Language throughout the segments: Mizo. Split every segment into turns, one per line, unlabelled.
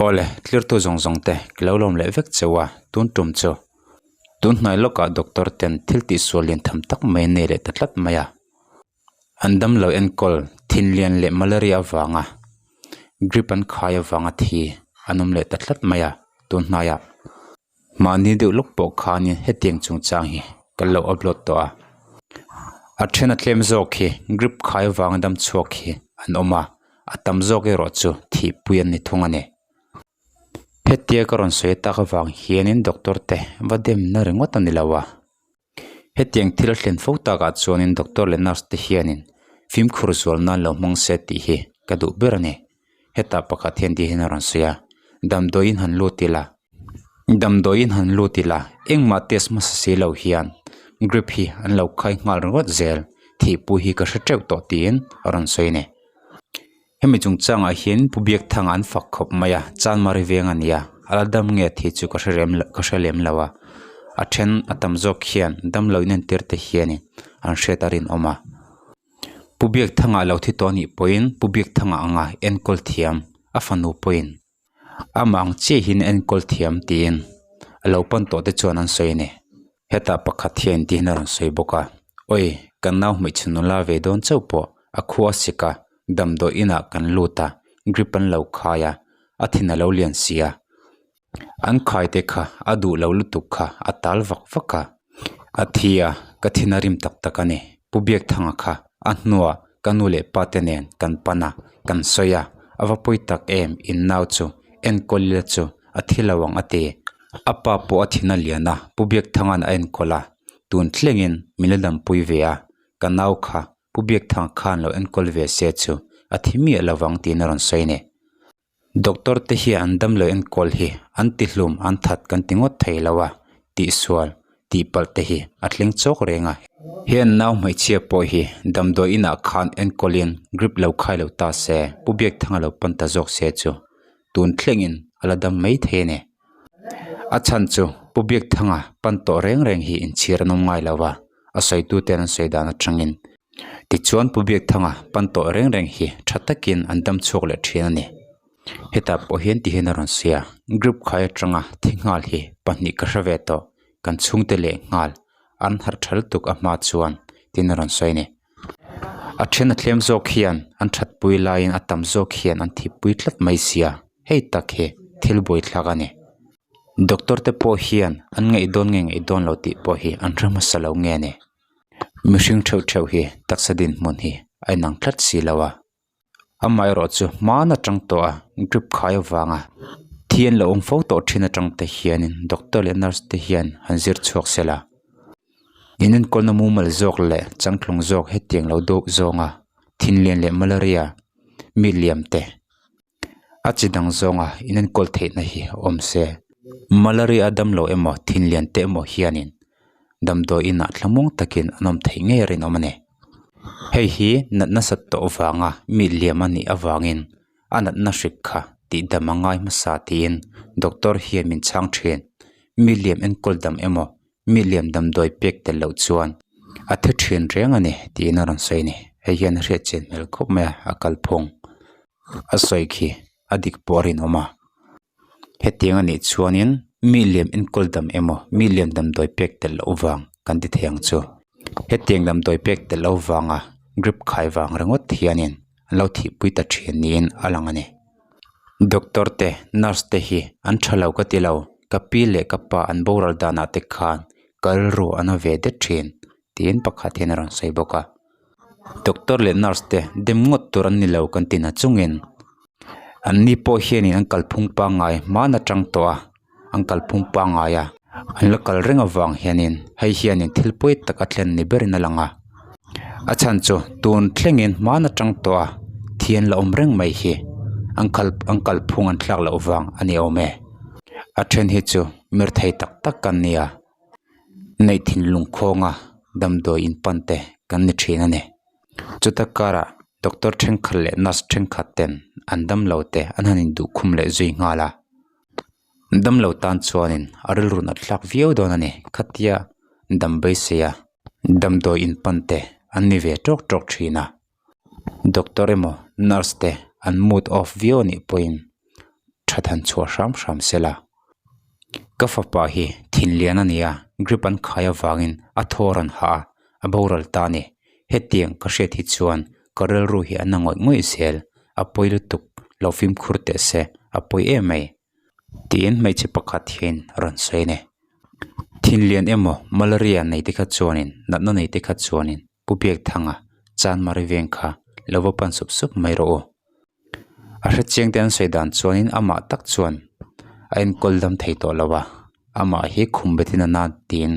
Awle, tlirtu zawng zawng te ka lo lawm leh vek cheu a, tun tum chu. Tun hnuai lawkah doctor ten thil tihsual lian tham tak mai an nei leh ta tlat mai a. An damlo enkawl thinlian leh malaria avanga grip an khai avanga thi an awm leh ta tlat mai a tun hnaiah. Mahni deuh lawk pawh khanin hetiang chungchang hi kan lo upload tawh a. A then a tlem zawk hi grip khai avanga dam chhuak hi an awm a, a tam zawk erawh chu thihpui an ni thung a ni. Hetia ka rawn sawi tak avang hianin doctor te va demna ringawt a ni lo a. Hetiang thil a thlen fo takah chuanin doctor leh nurse te hianin fimkhur zual nan lo hmang se tih hi ka duh ber a ni. Hetah pakhat hian ti hian a rawn sawi a, damdawiin han lut ila, damdawiin han lut ila engmah test hmasa si lo hian grip hi an lo khai nghal ringawt zel thihpui hi ka hre teuh tawh tiin a rawn sawi a ni. Hemi chungchangah hian Pu Biakthanga an fak khawp mai a, Chanmari veng a ni a, a la dam nge tih chu ka hre rem ka hre lem lo a, a then a tam zawk hian damlo in entir te hianin an hriat a rinawm a. Pu Biakthanga lo thi tawh anih pawhin Pu Biakthanga anga enkawl thiam a fanu pawhin amah ang chiahin enkawl thiam tiin a lo pan tawh te chuan an sawi a ni. Hetah pakhat hian tih hian a rawn sawi bawk a, Awi, kan nau hmeichhe nula ve dawn chauh pawh a khua a sik a, damdawi inah kan lut a, grip an lo khai a, a thin a lo lian si a. An khai te kha a duh lo lutuk kha a tal vak vak a, a thi a, ka thin a rim tak tak a ni. Pu Biakthanga kha a hnuah ka nu leh pa te nen kan pan a, kan sawi a, a va pawi tak em in nau chu enkawl ila chu a thi lo ang a ti. A pa pawh a thin a lian a, Pu Biakthanga'n a enkawl a, tun thlengin min la dampui ve a, ka nau kha Pu Biakthanga khan lo enkawl ve se chu a thi miah lo vang tiin a rawn sawi a ni. Doctor te hian an damlo enkawl hi an ti hlum an that kan ti ngawt thei lo a, tihsual tihpalh te hi a thleng chawk reng a. He an nau hmeichhia pawh hi damdawi inah khan enkawlin grip lo khai lo ta se, Pu Biakthanga lo pan ta zawk se chu tun thlengin a la dam mai thei a ni. A chhan chu Pu Biakthanga pan tawh reng reng hi inchhir an awm ngai lo a, a sawituten an sawi dan atangin. Tichuan Pu Biakthanga pan tawh reng reng hi tha takin an dam chhuak leh thin a ni. Hetah pawh hian ti hian a rawn sawi a, group khai atanga thi nghal hi pahnih ka hre ve tawh, kan chhungte leh nghal an harh tha lutuk a hma chuan tiin a rawn sawi a ni. A then a thlem zawk hian an that pui laiin a tam zawk hian an thih pui tlat mai sia hei tak hi thil buaithlak a ni. Doctor te pawh hian an ngaih dawn nge ngaih dawn lo tih pawh hi an hre hmasa lo nge ni. Mihring theuh theuh hi taksa dinhmun hi a inang tlat si lo a. Amaherawh chu hmaan atang tawh a grip khai avanga thi an lo awm fo tawh thin atang te hianin doctor leh nurse te hian han zir chhuak sela in enkawlna mumal zawk leh changtlung zawk hetiang lo deuh zawnga thinlian leh malaria mi liam te a chi dang zawnga in enkawl theihna hi awm se malaria damlo emaw thinlian te emaw hianin damdawi inah thlamuang takin an awm theih ngei a rinawm a ni. Hei hi natna sat tawh vanga mi liam a nih avangin a natna hrik kha tih dam a ngai hmasa tiin doctor hian min chhang thin. Mi liam enkawl dam emaw mi liam damdawi pek tel loh chuan a thi thin reng a ni tiin a rawn sawi a ni. Hei hian a hriat chian hmel khawp mai a, a kalphung a sawi khi a dik pawh a rinawm a. Hetiang a nih chuanin mi liam enkawl dam emaw mi liam damdawi pek tel loh vang kan ti thei ang chu. Hetiang damdawi pek tel loh vanga grip khai vang ringawt hianin an lo thihpui ta thin niin a lang a ni. Doctor te nurse te hi an tha lo ka ti lo ka pi leh ka pa an boral danah te khan ka rilru a na ve det thin tiin pakhat hian a rawn sawi bawk a. Doctor leh nurse te dem ngawt tur an ni lo kan ti na chungin an ni pawh hianin an kalphung pangngai hman atang tawh a an kalphung pangngai a an la kal reng avang hianin hei hianin thil pawi tak a thlen ni berin a lang a a chhan chu tun thlengin hman atang tawh a thi an la awm reng mai hi an kal an kalphung an thlak loh vang a ni awm e a then hi chu mirthei tak tak an ni a. Neih thinlung khawnga damdawi in pan te kan ni thin a ni. Chuta karah doctor thenkhat leh nurse thenkhat ten an damlo te an han induh khum leh zui nghal a. Damlo tan chuanin a rilru nat hlak viau dawn a ni. Khatia dam beisei a damdawi in pan te an ni ve tawk tawk thin a. Doctor emaw nurse te an mood off viau a nih pawhin. That han chhuah hram hram sela. Ka fapa hi thinlian a ni a, grip an khai avangin a thaw rawn hah a, a boral ta a ni. Hetiang ka hriat hi chuan ka rilru hi a na ngawih ngawih zel, a pawi lutuk, lo fimkhur teh se, a pawi em mai. Tiin hmeichhe pakhat hian rawn sawi a ni. Thinlian emaw malaria nei te kha chuanin natna nei te kha chuanin Pu Biakthanga Chanmari veng kha lo va pan sup sup mai rawh u. A hrechiang te an sawi dan chuanin amah tak chuan a enkawl dam thei tawh lo a, amah hi khum betin a na tiin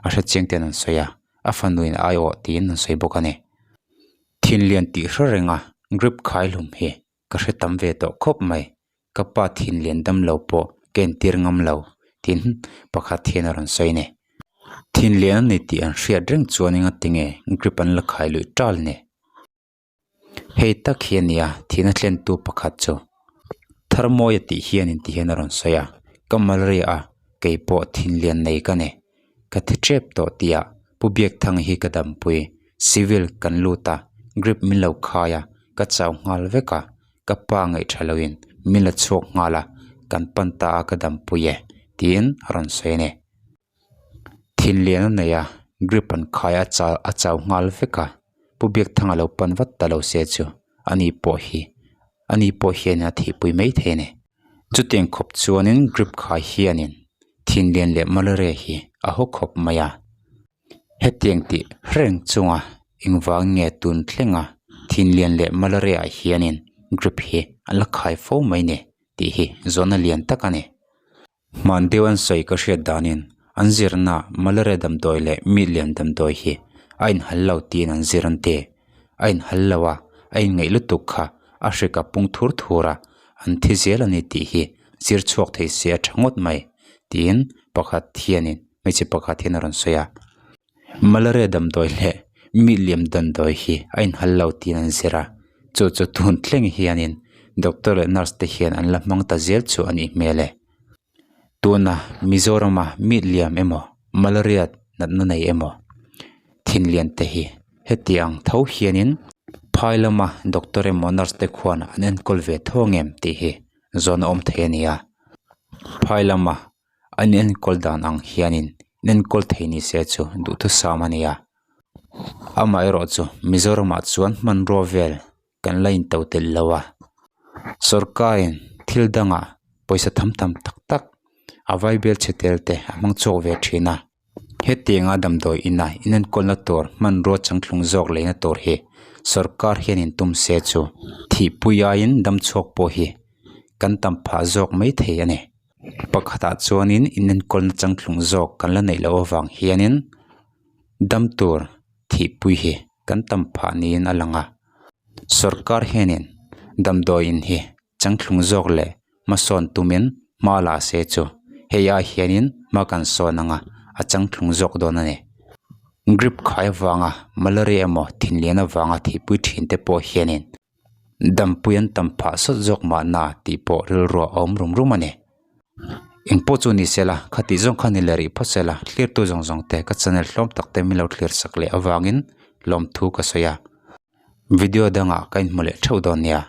a hrechiang ten an sawi a, a fanuin a aiawh tiin an sawi bawk a ni. Thinlian tih hre renga grip khai hlum hi ka hre tam ve tawh khawp mai. Ka pa thinlian dam lo pawh ka entir ngam lo tin pakhat hian a rawn sawi a ni. Thinlian a ni tih an hriat reng chuan engatinge grip an la khai luih tal ni. Hei tak hi a nia thihna thlentu pakhat chu Tharmawia tih hianin ti hian a rawn sawi a, ka malaria a keipawh thinlian nei ka ni. Ka thi tep tawh tihah Pu Biakthanga hi ka dampui, civil kan lut a, grip min lo khai a, ka chau nghal vek a, ka pa ngaih tha loin min la chhuak nghal a, kan pan ta a ka dampui e tiin a rawn sawi a ni. Thinlian a nei a, grip an khai a chau a chau nghal vek a, Pu Biakthanga lo pan vat ta lo se chu ani pawh hi ani pawh hian a thihpui mai thei a ni. Chutiang khawp chuanin grip khai hianin thinlian leh malaria hi a haw khawp mai a. Hetiang tih reng chunga engvang nge tun thlenga thinlian leh malaria ah hianin grip hi an la khai fo mai ni tih hi zawhna lian tak a ni. Hman deuh an sawi ka hriat danin an zirna malaria damdawi leh mi lian damdawi hi a inhal lo tiin an zir an ti. A inhal lo a, a inngaih lutuk kha a hrik a pung thur thur a, an thi zel a ni tih hi zir chhuak thei se a tha ngawt mai tiin pakhat hianin hmeichhe pakhat hian a rawn sawi a. Malaria damdawi leh mi liam damdawi hi a inhal lo tiin an zir a, chu chu tun thleng hianin doctor leh nurse te hian an la hmang ta zel chu a nih hmel e. Tuna Mizorama mi liam emaw malaria natna nei emaw thinlian te hi heti ang tho hianin phai lama doctor emaw nurse te khuan an enkawl ve tho ang em tih hi zawn a awm thei a ni a, phai lama An enkawl dan ang hianin enkawl thei ni se chu duhthusam a ni a. Amaherawh chu Mizoramah chuan hmanrua vel kan la into tel lo a. Sawrkarin thil dangah pawisa tham tham tak tak a vaibel chhe tel te a hmang chhuak ve thin a. Hetianga damdawi ina inenkawlna tur hmanrua changthlung zawk leina tur hi sawrkar hianin tum se chu thihpui aiin damchhuak pawh hi kan tam phah zawk mai thei a ni. Pakhatah chuanin inenkawlna changthlung zawk kan la neih loh avang hianin dam tur thihpui hi kan tam phah niin a lang a. Sawrkar hianin damdawiin hi changthlung zawk leh hmasawn tumin hma la se chu hei ai hianin hma kan sawn ang a, a changthlung zawk dawn a ni. Grip khai avanga malaria emaw thinlian avanga thihpui thin te pawh hianin Dampui an tam phah sawt zawk mahna tih pawh rilru a awm rum rum a ni. Engpawh chu ni sela, khatih zawng kha ni leh rih phawt sela, thlirtu zawng zawng te ka channel hlawm tak te min lo thlir sak leh avangin lawmthu ka sawi a. Video dangah ka inhmu leh theuh dawn nia.